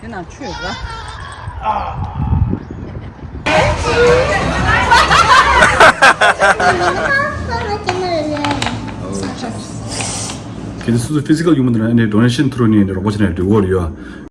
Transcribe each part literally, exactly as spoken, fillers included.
ནང་ཆུ་ཡོད་པ། གལ་ཏེ་སོ་སོ་ཕི་སི་ཀལ་ཡོང་མི་འདུག་ན་ཨ་ནི་ཌོ་ནེ་ཤན་ཐུ་རུ་ནས་རོགས་པ་བྱས་ན་འགྲིག་གི་ཡོད།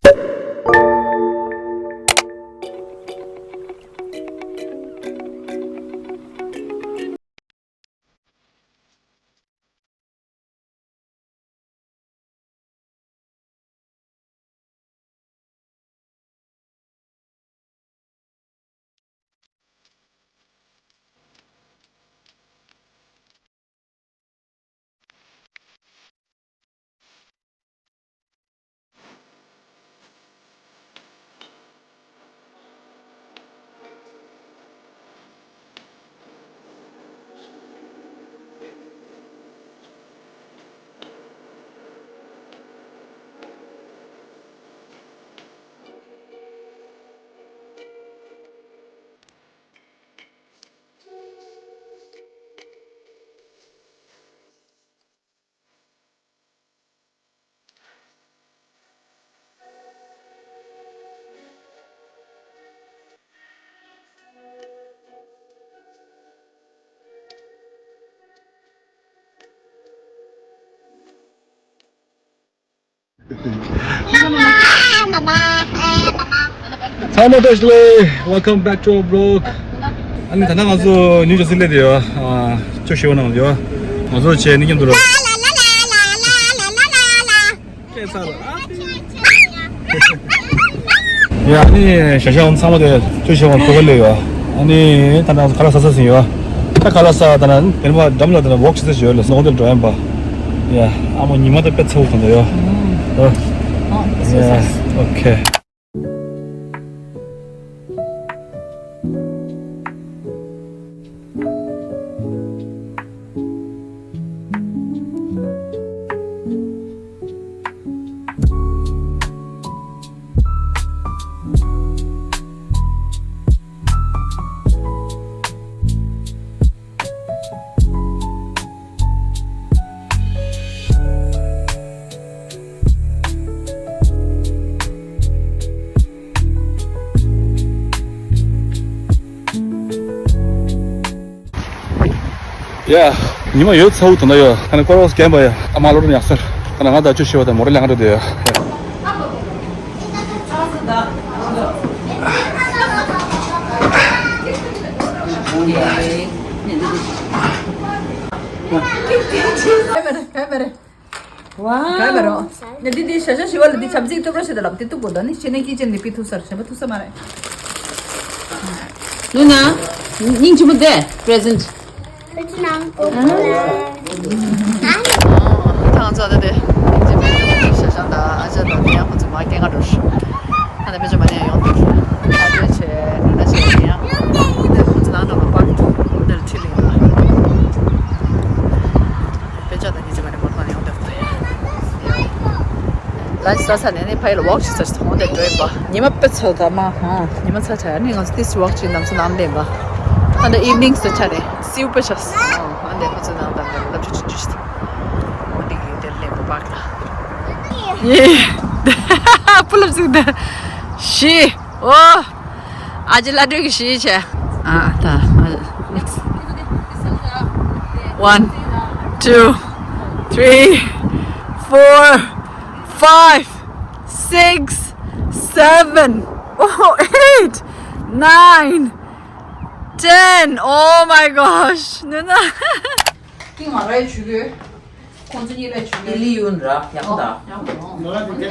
ཚང་མ་བཀྲ་ཤིས་བདེ་ལེགས། Welcome back to our vlog. ཨ་ནི་ད་ལྟ་ང་ཚོ་ནིའུ་ཇར་སི་སླེབས་བསྡད་ཡོད། ཨ། ཅོ་ཤི་ཝ་ནང་ལ་ཡོད། ང་ཚོ་བྱས་ནི་མཉམ་དུ་ལ། སྐད་ཆ་ལ། ཡ། ཨ་ནི་ཞག་ཞག་ཚང་མ་དེ་ཅོ་ཤི་ཝ་ཐུག་ག་སླེབས་ཡོད། ཨ་ནི་ད་ནང་ཁ་ལག་ཟ་ས་ཟིན་ཡོད། ད་ཁ་ལག་ཟ་ད་ན་དེ་ནས་འགྲམ་ལ་ད་ན་ཝོག་བྱེད་ས་ཞིག་ཡོད་ལ་སྣང་དེར་འགྲོ་ཡིན་པ། ཡ། ཨ་མ་ཉི་མ་ད་དཔེ་ཚ་བོ་གང་འདྲ་ཡོད། ཨ། ཡ། ཨོ་ཁེ། ཡ། ཉི་མ་ཡོད་ཚ་བོ་དོན་དག་ཡོད། ཨ་ནི་སྐོར་རོགས་རྒན་པ་ཡ། ཨ་མ་ལོ་རུ་ཡག་སར། ད་ནང་ང་ད་ཅོ་ཤི་ཝ་ད་མོ་ར་ལེང་ར་དེ་ཡ། ཝའོ། ག་བ་རོ། ནི་འདི་འདི་ཞ་ཞ་ཞི་བ་ལ་འདི་ཆབ་ཚིག་སྟོབས་ར་ཞེ་ད་ལབ་དེ་ཏུ་གོ་ད་ནི་ཤེ་ནེ་ཀི་ཅན་ནི་པི་ཐུ་སར་ཞེ་པ་ཐུ་ས་མ་རེད། ནུ་ན། སྙིང་ཆེན་པོ་དེ་པི་རེ་ཟེན་ཊི། ཨ་ནི་ང་ཚོ་ད་དེ་སྙིང་རྗེ་མེད་ཤ་ཤ་དང་ཨ་ཅག་དང་དེ་ཡང་ཁོ་ཚོ་མ་སྐད་ང་འགྲོ་ཤི། ཨ་ནི་མི་ཚོ་མ་ནས་ཡོང་འདུག་ཨ་ཅག་ཆེ་ནུ་ན་ཆེ་དེ་ཡང་དེ་ཁོ་ཚོ་ནང་འགྲོ་ལ་པར་དེ་ལ་ཁྲིད་ལིང་ལ། དཔེ་ཆ་དང་ཉི་ཅི་མ་ནས་མ་ཐོག་ནས་ཡོང་འདུག་ལ་ས་ས་ནས་ནི་ཕ་ཡི་ལ་ཝོག་ཞིག་ས་ཞིག་ཐོང་དེ་འགྲོ་ཡིན་པ། ཉི་མ་དཔེ་ཚ་ད་མ་ཧང་ཉི་མ་ཚ་ཆ་ཡ་ནི་ང་ཚོ་ཏིས་ཝོག་ཅིག་ནམ་སོ་ནམ་ལེན་པ། ཨ་འདྲ་ཨིབ་ནིང་སི་ཆ་ནས་སིའུ་དཔེ་ཆ་སི་ཨ་འདྲ་ཁོ་ཚོ་ནང་དང་འདྲ་ལབ་ཆུ་ཆུ་ཆུ་ཆུ་འོ་འདི་གི་དེར་ལེན་པ་པག་ལ་ཡེ་པུ་ལབ་ཟིག་ད་ཤི་འོ། ཨ་ཅེ་ལ་སྤྲོད་ཀྱི་ཤི་ཆེ། ཨ་ད་next. One, two, three, four, five, six, seven, oh, eight, nine, ten. Oh my gosh. ནུ་ན། ཀིང་མ་རའི་ཆུ་གོས། ཁོང་ཚོ་གཉིས་ལས་བྱུང་ལི་ཡུན་ར་ཡག་པོ་དང་། ཡག་པོ་དང་།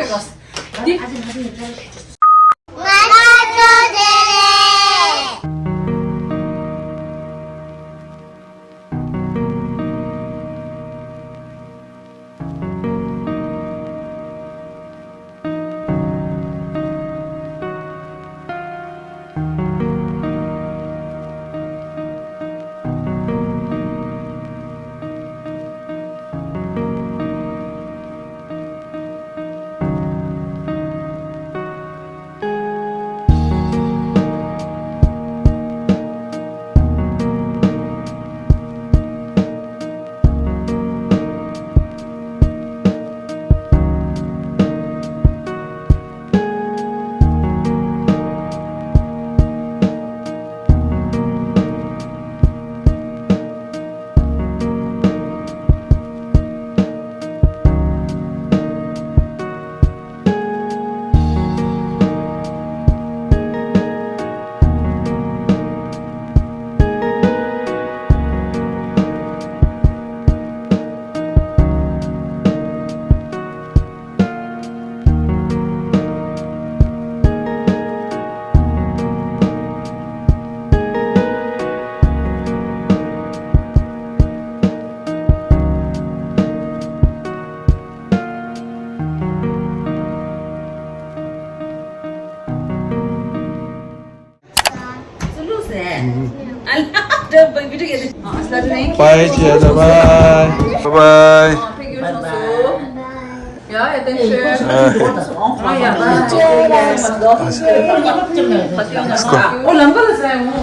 འདི། Bye, cheers, bye. Bye bye. Bye bye. Yeah, yeah, thank you. Let's go. Oh, lampa la sa mo.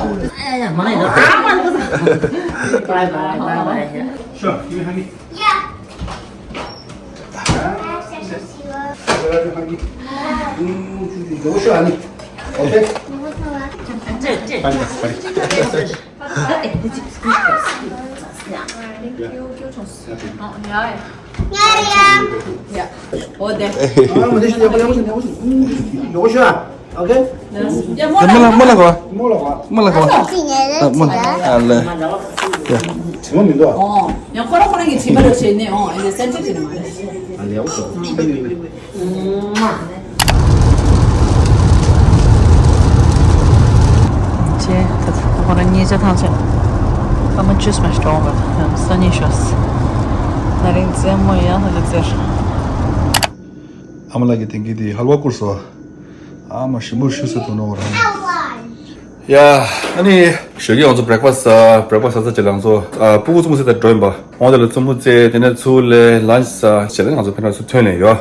Bye bye, bye bye. Sure, give me a hug. Yeah. Okay? ཡ། མོ་ལ་མོ་ལ་གོ་མོ་ལ་གོ་ཨ་ལེ། ཡ། ཡང་ཁོ་རང་ཁོ་རང་གི་དྲི་མ་ལ་བྱས་ནས་ཨོ་ཨེ་འདྲ་སེམས་ཁྲལ་བྱེད་ནི་མ་རེད། ཨ་ལེ། ཨོ་ཙོ། ཅེ། ད་ཁོ་རང་ཉེ་ཆ་ཐང་ཆ་ཨ་མ་ཅུས་མ་ཤི་ཏོང་ག་སང་ཉིན་ཤོས། ད་རིང་རྩེད་མོ་ཡང་ཧ་ལས་རྩེར། ཨ་མ་ལགས་ཀྱི་དེང་གི་དེ་ཧལ་ཝ་བསྐུར་སོང་། ཨ་མ་ཞིམ་པོ་ཞུ་ཟེར་འདུག་ནོ་རང་། ཡ། ཨ་ནི་ཞོགས་ཀྱི་ང་ཚོ་བྷེ་རེག་ཕ་སི་བྷེ་རེག་ཕ་སི་ཟ་ཚར་རྗེས་ལ་ང་ཚོ་ཨ་སྤུ་གུ་རྩེད་མོ་རྩེ་ད་འགྲོ་ཡིན་པ། འོང་དེ་ལ་རྩེད་མོ་རྩེ་དེ་ནས་ཚུར་ལ་ལན་ཆི་ཟ་རྗེས་ལ་ང་ཚོ་ཕན་ཚུན་ཐོན་ནས་ཡོད།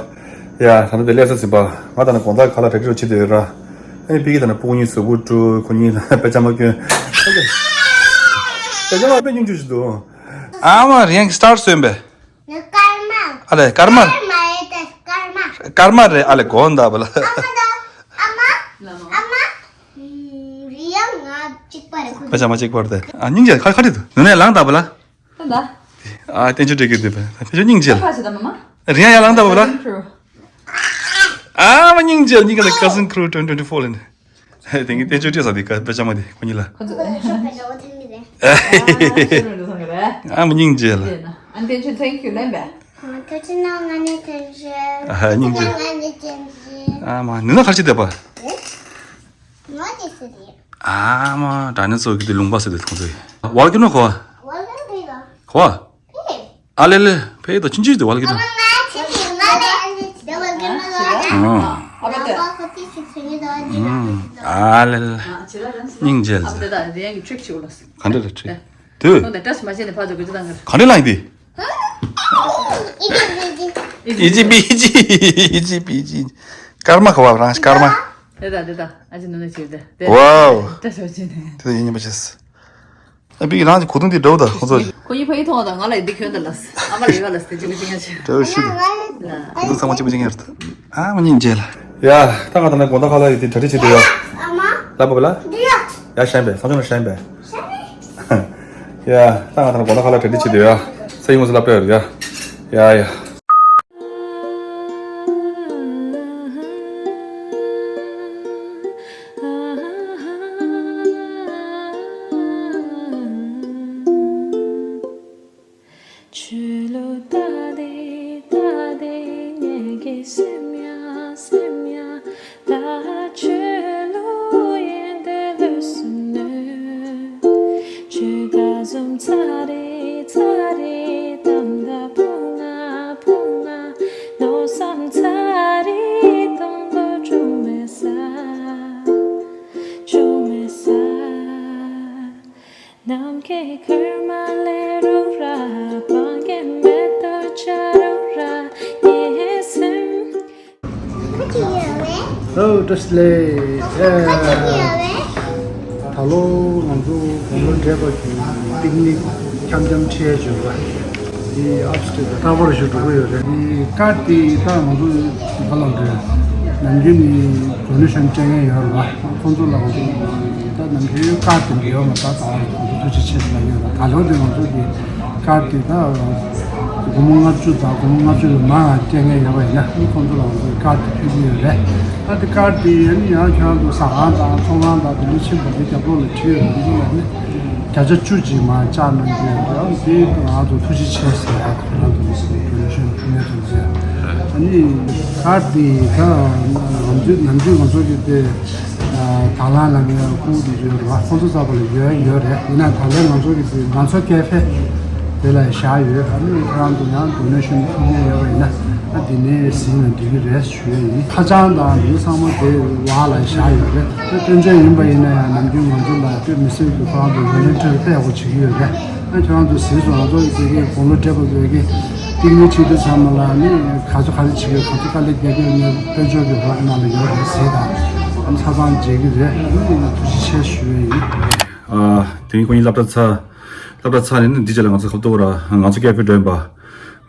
ཡ། ད་ནི་དེ་ལས་ས་ཟིན་པ། ང་ད་ནི་དགོང་དག་ཁ་ལག་གྲ་སྒྲིག་རོགས་བྱེད་དེ་ཡོད་ར། ཨ་ནི་ཕ་གི་ད་ནི་སྤུ་གུ་གཉིས་གཟུགས་པོ་བཀྲུས། ཁོ་གཉིས་དཔེ་ཆ་མ་སྐྱོན། དཔེ་ཆ་མ་དཔེ་སྙིང་རྗེ་ཞིག་འདུག་ཨ་མ་རེད། ཡང་སི་ཊར་སོན་པས། ཀརྨ། ཨ་ལེ། ཀརྨ། ཀརྨ་རེད་ད། ཀརྨ། ཀརྨ་རེད། ཨ་ལེ། དགོངས་དག་པ་ལ། ཨ་མ་ད། ཨ་མ། ཨ་མ། རི་ཡང་ང་གཅིག་པ་རེད། ཁོ་པ་ཅག་མ་གཅིག་པ་རེད་དེ། ཨ་སྙིང་རྗེ། ཁ་ཁ་བྲིས་འདུག་ནུ་ནས་ལངས་དག་པ་ལ། ད་ད། ཨ་བསྟན་ཆོས་སྤྲད་ཀྱི་འདུག་པ། བསྟན་ཆོས་སྙིང་རྗེ་ལ། ཁ་ཕྱེ་ད་མ་མ། རི་ཡང་ཡང་ལངས་དག་པ་ལ། ཨ་མ་སྙིང་རྗེ་ལ། སྙིང་ག་ལ་ཀ་སིན་ཁྲུ་ཊུ་ཝེན་ཊི་ཕོར་ལ་ནི། དེང་གི་བསྟན་ཆོས་སྤྲད་ས་དེ་ཀ་དཔེ་ཆ་མ་དེ་ཁོ་གཉིས་ལ། ཁོ་ཚོ་ཨེ། ཨ་མ་སྙིང་རྗེ་ལ། ཨ་བསྟན་ཆོས་thank you ལན་པས། ཐུགས་རྗེ་གནང་། ང་ནི་ཐུགས་རྗེ། ཨ་སྙིང་རྗེ། ང་ནི་ཐུགས་རྗེ། ཨ་མ་ནི་ན་ཁར་ཅི་བསྡད་པ། ང་དེ་སུ་རེད། ཨ་མ་དྲ་ནི་ཚོ་གི་དེ་ལུང་པ་སུ་དེ་ཐུང་ཚོ་ཡི། ཝལ་ཀི་ནོ་ཁོ་བ། ཝལ་ཀི་ནོ་ཁོ་བ། ཨ་ལེ་ལེ། ཕེ་ད་ཆུང་ཆུང་དེ་ཝལ་ཀི་ནོ། ཨ་ལེ་ལེ། སྙིང་རྗེ་ལ། ག་འདྲ་ལ་ཁྲིག་དུས། ག་འདྲ་ལ་ཡིན་དེ། ཨི་ཇི་པི་ཇི། ཨི་ཇི་པི་ཇི། ཀརྨ་ཁ་བ་རང་ཀརྨ། དེ་དང་དེ་དང་ཨ་ཅེ་ནུ་ནུ་བྱེད་དེ། ཝའོ། ད་ཞོ་ཅེ་ནེ། དེ་དང་ཡིན་ཉིན་པ་ཅེས། ཨ་བི་རང་གི་གོ་ཐུང་དེ་འདྲ་བོ་ད་ཁོ་ཚོ། ཁོ་གཉིས་ཕ་གི་མཐོང་བ་དང་ང་ལ་འདི་གྱོན་དང་ལ། ཨ་མ་ལ་ཡོད་ལ་སྟེ་ཅི་གི་ཅི་ང་ཆེ། འདྲ་བོ་ཞིག་འདུག་གོ་ཐུང་ཚང་མ་གཅིག་པ་གཅིག་རྐྱང་རེད། ཨ་མ་སྙིང་རྗེ་ལ། ཡ། ད་ང་ད་ནི་དགོང་དག་ཁ་ལག་ཡོད་དེ་གྲ་སྒྲིག་བྱེད་དུ་ཡོད། ཨ་མ། ལབ་པ་ལ། འདི་ཡ། ཡ་ཤན་པས་སང་ཆུང་ན་ཤན་པས། ཤན་པས། ཡ། ད་ང་ད་ནི་དགོང་དག་ཁ་ལག་གྲ་སྒྲིག་བྱེད་དུ་ཡོད། ས་ཡིན་ངོ་སུ་ལབ་པ་ཡོད་རེད་ཡ། ཡ་ཡ། ཆོས་ལུགས་ལྟ་སྟེ་ལྟ་སྟེ་ངེད་ཀྱི་སེམས་ཡང་སེམས་ཡང་ད་ཆོས་ལུགས་ཡིན་ཏེ་ལུས་སུ་གནོད། ཆོས་ཁ་ཟུམ་ཚ་རེ་ཚ་རེ་གཏམ་ད་ཕུང་ང་ཕུང་ང་མནོ་བསམ་ཚ་རེ་གཏོང་དགོས་བྱུང་མེད་ས་བྱུང་མེད་ས། ནམ་མཁའི་ཁུར་མ་ལས་རུ་ར་སྤང་གི་མེ་ཏོག་ཆ་རུ་ར་ངའི་སེམས། ཨོ་བཀྲ་ཤིས་བདེ་ལེགས། ད་ལོ་ང་ཚོ་དགུང་ལོ་བགྲེས་པ་ཚོའི་པིག་ནིག་འཆམ་འཆམ་འཁྲིད་ཡས་བྱུང་བ། འདི་ཨབ་སི་ཊེཊ་ལ་ཏྲ་བར་ཞུ་འགྲོ་གི་ཡོད་རེད། འདི་ཀར་འདི་ད་ང་ཚོ་ག་ལ་འགྲོ་ནམ་རྒྱུན་ནི་ཌོ་ནེ་ཤན་སྤྲད་མཁན་ཡོད་རེད་བ། ཁོང་ཚོ་ལ་ང་ཚོ་ད་ནམ་རྒྱུན་ཀར་འདི་འབྲེལ་བ་མ་ད་ད་ང་ཚོ་ཐུགས་རྗེ་ཆེ་ཞུ་ལ་ཡོད་རེད། ད་ལོ་འདི་ང་ཚོ་གི་ཀར་འདི་ད་སྒོར་མོ་ལྔ་བཅུ་དང་སྒོར་མོ་ལྔ་བཅུ་ལས་མང་ང་སྤྲད་མཁན་ཡོད་པ་ཡིན་ན་ནི་ཁོང་ཚོ་ལ་ང་ཚོ་གི་ཀར་འདི་ཕུལ་གྱི་ཡོད་རེད། ད་འདི་ཀར་འདི་ཡང་ནི་ཡང་ཁྱེད་རང་ཚོ་ཟ་ཁང་དང་ཚོང་ཁང་དང་དེ་འདྲ་ཕྱིན་པ་འདི་རྒྱབ་ལོགས་ལ་བྲིས་ཡོད་རེད། འདི་ཚོ་ལ་ནི་བརྒྱ་ཆ་བཅུ་ཅིག་མར་བཅག་གནང་རྒྱུ་ཡོད་རེད། འདི་ང་ཚོ་ཐུགས་རྗེ་ཆེ་ཟེར་ཡག་ཁོ་རང་ཚོ་ནི་ཌོ་ནེ་ཤན་ཕུལ་མཁན་ཚོ་ཟེར། ཨ་ནི་ཀར་འདི་ད་ང་ཚོའི་ནམ་རྒྱུན་ང་ཚོ་གི་དེ་དང་བླངས་ལ་ངའི་ཁུངས་འདི་ཚོ་ཡོད་རེད་བ། ཁོང་ཚོ་ཚབ་པ་ལ་ཡོད་ཡོད་རེད། ཡིན་ན་ད་ལན་ང་ཚོ་གི་དེ་ང་ཚོ་ཀེ་ཧྥེ་ དེ་ལ་བཞག་ཡོད། ཨ་ནི་ཁྱེད་རང་ཚོ་ཡང་ཌོ་ནེ་ཤན་ཕུལ་མཁན་ཡོད་པ་ཡིན་ན། ཨ་འདི་ནས་གཟིགས་ནས་འགྲིག་གི་རེད་ཞུ་ཡ་ཡིན། ཁ་བྱང་དང་འདི་ཚང་མ་དེ་བར་ལ་བཞག་ཡོད་རེད། ཨ་སྐྱོན་བརྗོད་ཡིན་པ་ཡིན་ན་ཡང་ནམ་རྒྱུན་ང་ཚོ་ལ་དཔེ་མི་སྲིད་ཀྱི་ཁོ་རང་ཚོ་ཝོ་ལན་ཊི་ཡར་དཔེ་ཡག་པོ་བྱེད་ཀྱི་ཡོད་རེད། ཨ་ཁྱེད་རང་ཚོ་གཟིགས་སོང་། ང་ཚོ་དེ་གའི་དགུང་ལོ་བགྲེས་པ་ཚོས་ཀྱི་པིག་ནིག་བྱེད་དུས་ཙམ་པ་ལ་ནི་ག་ཚོད་ག་རེ་བྱེད་ཀྱི་ཡོད། ག་ཚོད་དཀའ་ལས་རྒྱག་གི་ཡོད་མེད་དཔལ་འབྱོར་གྱི་རོགས་ནང་ལ་ཡོད་རེད་ཟེར་དང་། ཨ་ཆ་ཚང་མཇལ་གྱི་རེད། ཨ་ནི་ཐུགས་རྗེ་ཆེ་ཞུ་ཡ་ཡིན། ཨ་དེ་རིང་ཁོང་གཉིས་སློབ་གྲྭ་ཚར། སློབ་གྲྭ་ཚར་ནས་ནི་འདི་རྗེས་ལ་ང་ཚོ་ཁ་ཐུག་ར་ང་ཚོ་ཀེ་ཧྥེ་འགྲོ་ཡིན་པ།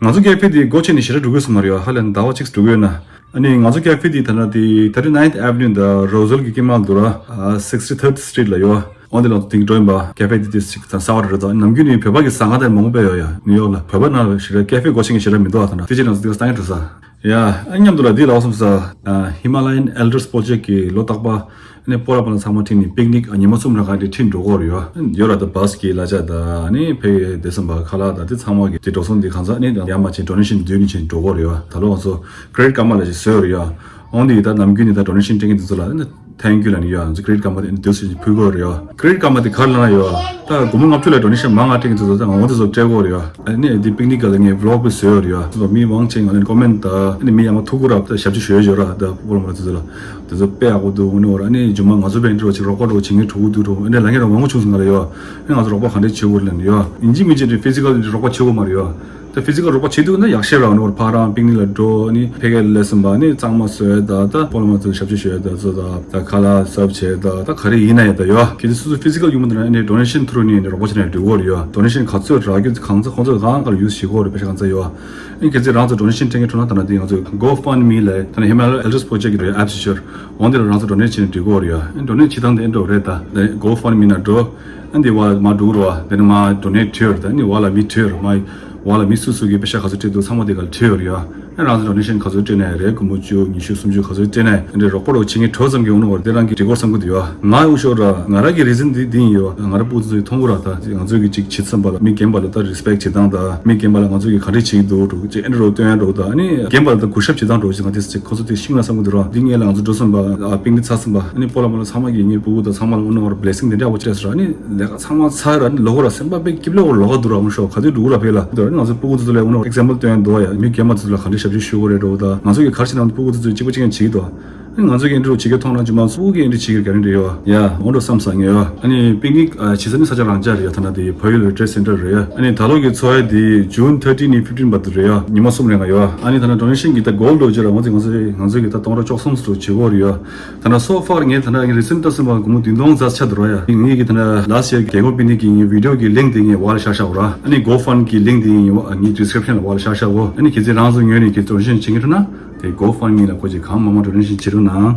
ང་ཚོ་ཀེ་ཧྥེ་འདི་སྒོ་ཕྱེ་ནས་ཞེ་དྲག་འགྲོ་གི་ཡོད་ས་མ་རེད་ཡ། ཧ་ལས་ཟླ་བ་གཅིག་འགྲོ་གི་ཡོད་ན། ཨ་ནི་ང་ཚོ་ཀེ་ཧྥེ་འདི་ད་ལྟ་དེ་thirty ninth Avenue དང་Roselle གི་དཀྱིལ་མ་འདུག་ར། sixty-third Street ལ་ཡོད། འོ་འདི་ལ་དེང་འགྲོ་ཡིན་པ། ཀེ་ཧྥེ་འདི་དེ་ཅིག་ད་གསར་པ་རེད་ད། ནམ་རྒྱུན་ནི་བོད་པ་གི་ཟ་ཁང་དེ་མང་པོ་དཔེ་ཡོད་ཡ། ནིའུ་ཡོག་ལ་བོད་པ་ནང་ཞེ་དྲག་ཀེ་ཧྥེ་སྒོ་ཕྱེ་མཁན་ཞེ་དྲག་མི་འདུག་ཨ། ད་ན་དེ་རྗེས་ང་ཚོ་འདི་ག་ལྟ་ཡང་འགྲོ་ས། ཡ། ཨ་མཉམ་དུ་ལ་འདི་ལ་བསམ་ས། ཨ་Himalayan Elders Project གི་ལོ་རྟག་པ། ཨ་ནི་སྤོ་ར་པ་ལ་ཚང་མ་ཁྲིད་ནས་པིག་ནིག་ཉི་མ་གསུམ་རང་ག་འདི་ཁྲིད་འགྲོ་གི་ཡོད་རེད་ཡ། ཡོད་ར་ད་བྷ་སི་གི་གླ་ཆ་ད་ཨ་ནི་ཕ་གི་དེ་ཙམ་པ་ཁ་ལག་ད་དེ་ཚང་མ་གི་དེ་འགྲོ་སོང་འདི་གང་ཟག་ནི་ཡར་མར་ཕྱིན་ཌོ་ནེ་ཤན་བསྡུས་ནས་ཕྱིན་འགྲོ་གི་ཡོད་རེད་ཡ། ད་ལོ་ང་ཚོ་ཀེ་རེ་ཌིཊ་ཀར་མ་ལ་ཅིག་བཟོས་ཡོད་རེད་ཡ། འོན་ཏེ་ད་ནམ་རྒྱུན་ནི་ད་ཌོ་ནེ་ཤན་སྤྲད་མཁན་དེ་ཚོ་ལ་ཨ་ནི་ཐེང་ཀིའུ་ལབ་ནི་ཡོད་ཡ། ང་ཚོ་ཀེ་རེ་ཌིཊ་ཀར་མ་དེ་ཨ་ནི་བསྡུས་ནས་ཕུལ་གི་ཡོད་རེད་ཡ། ཀེ་རེ་ཌིཊ་ཀར་མ་དེ་ག་རེ་ལབ་ན་ཡོད་ཡ། ད་སྒོར་མོ་ལྔ་བཅུ་ལ་ཌོ་ནེ་ཤན་མང་ང་སྤྲད་མཁན་དེ་ཚོ་ད་ང་འོ་དེ་ཚོ་སྤྲད་གི་ཡོད་རེད་ཡ། ཨ་ནི་དེ་པིག་ནིག་ག་ལ་ངས་བི་ལོག་པོ་བཟོས་ཡོད་རེད་ཡ། མི་མང་ཆེ་ང་ལ་ཀོ་མེན་ཊི་ད་ཨ་ནི་མི་ཡར་མར་ཐུག་གི་ར། ད་ཞབས་ཕྱི་ཞུ་ཡ་ཡོད་ར། ད་སྤོ་ར་པ་ལ་དེ་ཚོ་ལ་དེ་ཚོ་དཔེ་ཡག་པོ་འདུག་འོ་ནི་འོ་ར། ཨ་ནི་རྗེས་མ་ང་ཚོ་བས་འདི་རོགས་ཅིག་རོགས་པ་རོགས་བྱེད་མཁན་འགྲོ་གི་འདུག་འགྲོ། ཨ་ནི་ལ་ངས་ར་མང་པོ་བྱུང་སོང་། ང་ལ་ཡོད་ཨ་ནི་ང་ཚོ་རོགས་པ་ག་འདྲས་བྱེད་དགོས་ལབ་ནི་ཡོད། ཡིན་གཅིག་མིན་གཅིག་དེ་ཕི་ཟི་ཀལ་རོགས་པ་བྱེད་དགོས་མ་རེད་ཡོད། ད་ཕི་ཟི་ཀལ་རོགས་པ་བྱེད་དུས་ན་ཡག་ཤོས་ར། འོ་ནི་འོ་ར་ཕར་རང་པིག་ནིག་ལ་འགྲོ། ཨ་ནི་ཕ་གིར་སླེབས་ཟིན་པ་ཨ་ནི་གཙང་མ་བཟོས་ད། ད་སྤོ་ར་པ་ཚོ་ཞབས་ཕྱི་ཞུ་ཡ་ད་ཚོ་ད། ད་ཁ་ལག་སརབ་བྱས་ད། ད་ག་རེ་ཡིན་ན་ཡ་ད་ཡོད། གལ་ཏེ་སོ་སོ་ཕི་ཟི་ཀལ་ཡོད་མ་འདུག་ན་ཨ་ནི་ཌོ་ནེ་ཤན་ཐུ་རུ་ནས་ཨ་ནི་རོགས་པ་བྱས་ན་འགྲིག་གི་ཡོད་རེད་ཡོད། ཌོ་ནེ་ཤན་ག་ཚོད་རག་རྒྱུ་གང་ཚོད་ཁོང་ཚོ་གང་ག་ལ་ཡུ་སི་བྱེད་ཀྱི་ཡོད་རེད། པེ་ཤ་གང་ཚོད་ཡོད། ཨ་ནི་གལ་སྲིད་རང་ཚོ་ཌོ་ནེ་ཤན་སྤྲད་མཁན་འགྲོ་ན་ད་ན་དེ་ང་ཚོ་གོ་ཕན་མི་ལ་ད་ནི་Himalayan Elders Project གི་ཨེབ་ཞིག་ཡོད་རེད། འོ་འདི་ལ་རང་ཚོ་ཌོ་ནེ་ཊི་བྱས་ན་འགྲིག་གི་ཡོད་རེད་ཡ། ཨ་ནི་ཌོ་ནེ་ཊི་བྱེད་སྟངས་དེ་འདྲ་རེད་ད། གོ་ཕན་མི་ནང་འགྲོ། ཨ་ནི་དེ་བར་མར་འགྲོ་གི་རེད་བ། དེ་ནས་མར་ཌོ་ནེ་ཊི་བྲིས་ཡོད་རེད་ད། ཨ་ནི་བར་ལ་མི་བྲིས་ཡོད་རེད། མར་བར་ལ་མི་སུ་སུ་གིས་པེ་ཤ་ག་ཚོད་སྤྲད་འདུག་ཚང་མ་དེ་ག་ལ་བྲིས་ཡོད་རེད་ཡ། ཨ་ནི་རང་ཚོ་ཌོ་ནེ་ཤན་ག་ཚོད་སྤྲད་ན་ཡང་རེད། སྒོར་མོ་བཅུ་ཉི་ཤུ་སུམ་ཅུ་ག་ཚོད་སྤྲད་ན་ཡང་འདི་རོགས་པ་རོགས་བྱེད་མཁན་གྲོགས་ཙམ་གྱི་འོང་ནོ་བར་དེ་རང་གིས་འགྲིག་གི་རེད་བསམ་གྱི་འདུག་ཡ། ང་འུ་ཤོར་ར་ང་རང་གི་རི་ཛན་འདི་འདི་ཡིན་ཡོད། ང་རང་སྤུ་གུ་ཚོས་མཐོང་གི་ར། ད་ང་ཚོས་ཀྱི་ཅིག་བྱེད་ཙམ་པ་ལ་མི་རྒན་པ་ལ་ད་རི་སི་པེག་བྱེད་སྟངས་ད། མི་རྒན་པ་ལ་ང་ཚོས་ཀྱི་ག་འདྲས་བྱེད་ཀྱི་འདུག་འགྲོ་ཅིག་ཨེ་འདྲ་རོགས་སྟོན་ཡ་འགྲོ། ད་ཨ་ནི་རྒན་པ་ལ་ད་གུས་ཞབས་བྱེད་སྟངས་འགྲོ་ཅིག་ང་དེ་ཁོ་ཚོ་དེ་ཤིང་ལ་བསམ་གྱི་འདུག་ར། འདི་ངས་ལ་ང་ཚོ་འགྲོ་སོང་པ། ཨ་པིག་ནིག་ཚར་སོང་པ། ཨ་ནི་སྤོ་ལགས་མོ་ལགས་ཚང་མ་གིས་ངའི་སྤུ་གུ་དང་ཚང་མ་ལ་དབུ་ནང་བར་བི་ལེ་སིང་དེ་འདྲ་བ་ཅི་རེད་ཟེར་ར། ཨ་ནི་ལས་ཀ་ཚང་མ་ཚར་ར། ཨ་ནི་ལོག་ར་སེམས་པ་དཔེ་སྐྱིད་པོ་ལོག་ར་འདུག་ར། འོང་ཤོག་ག་དུས་འགྲོ་གི་ར་ཕེ་ལ་འདུག་ར། ཨ་ནི་ང་ཚོ་སྤུ་གུ་ཚོ་ལ་དབུ་ནང་ཨེག་ཛམ་པལ་སྟོན་འདུག་ཡ། མི་རྒན་པ་ཚོ་ལ་ག་འདྲ་ཞབས་ཕྱི་ཞུ་དགོས་རེད་འགྲོ། ད་ང་ཚོ་གི་ག་རེ་བྱེད་ན་སྤུ་གུ་ཚོ་ཚོས་གཅིག་པ་གཅིག་རྐྱང་བྱེད་ཀྱི་འདུག་ཨ་ནི་ང་ཚོ་གི་འདི་འདྲ་བྱེད་ཀྱི་མཐོང་ན་རྗེས་མ་སྤུ་གུ་གིས་འདི་འདྲ་བྱེད་ཀྱི་རེད་ག་རེ་འདྲ་ཡོད། ཡ་འོ་འདྲ་བསམ་ས་ངས་ཡོད། ཨ་ནི་པིག་ནིག་ཨ་བྱེད་ས་ནི་ས་ཆ་རང་འཇགས་རེད་ཡ། ཐ་ན་དེ་ཕ་ཡུལ་རི་ཊི་རིཊ་སེན་ཊར་རེད་ཡ། ཨ་ནི་ད་ལོ་གི་འཚོགས་ཡ་དེ་ཇུན་thirteen ནས་fifteen བར་དུ་རེད་ཡ། ཉི་མ་གསུམ་རིང་ང་ཡོད། ཨ་ནི་ཐ་ན་ཌོ་ནེ་ཤན་གྱི་ད་གོལ་ཌི་ལོ་ཅིག་ར་ང་ཚོ་ང་ཚོ་ང་ཚོ་གི་ད་སྟོང་ཕྲག་བཅུ་གསུམ་ཙམ་བྱེད་དགོས་རེད་ཡ། ད་ན་སོ་ཕར་ངས་ད་ན་ངས་རི་སེན་ཊི་ལྟ་ཟིན་པ་སྒོར་མོ་བདུན་སྟོང་ཙམ་ཆགས་འདུག་ར་ཡ། ངེད་ཀྱི་ད་ན་ལ་སི་ཡར་རྒྱལ་འགོང་པིག་ནིག་གི་ངའི་བི་ཌི་ཡོ་གི་ལིངྐ་དེ་ངས་བར་ལ་བཞག་བཞག་ར། ཨ་ནི་གོ་ཕན་གི་ལིངྐ་དེ་ངས་ངའི་ཌི་སི་ཀི་རིབ་ཤན་ལ་བར་ལ་བཞག་བཞག་གོ། ཨ་ནི་གལ་སྲིད་རང་ཚོ་ངོས་ནས་ཀྱི་ཌོ་ནེ་ཤན་བྱེད་ཀྱི་འདུག་ན་དེ་གོ་ཕན་མི་ལ་ཁོ་ཅིག་གང་མང་མང་ཌོ་ནེ་ཤན་བྱེད་རོགས་གནང་།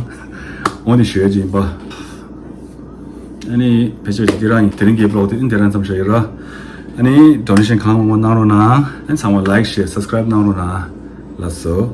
འོ་དེ་ཞུ་ཡ་ཅིག་ཡིན་པ། ཨ་ནི་ཕལ་ཆེར་ཅིག་དེ་རང་ཡིན། དེ་རིང་གི་བི་ལོག་དེ་ཨ་ནི་དེ་རང་མཚམས་བཞག་ཡོད་ར། ཨ་ནི་ཌོ་ནེ་ཤན་གང་མང་མང་གནང་རོགས་གནང་། ཨ་ནི་ཚང་མ་ལའིཀ་ཤེར་སབ་སི་ཀ་རའིབ་གནང་རོགས་གནང་། ལགས་སོ།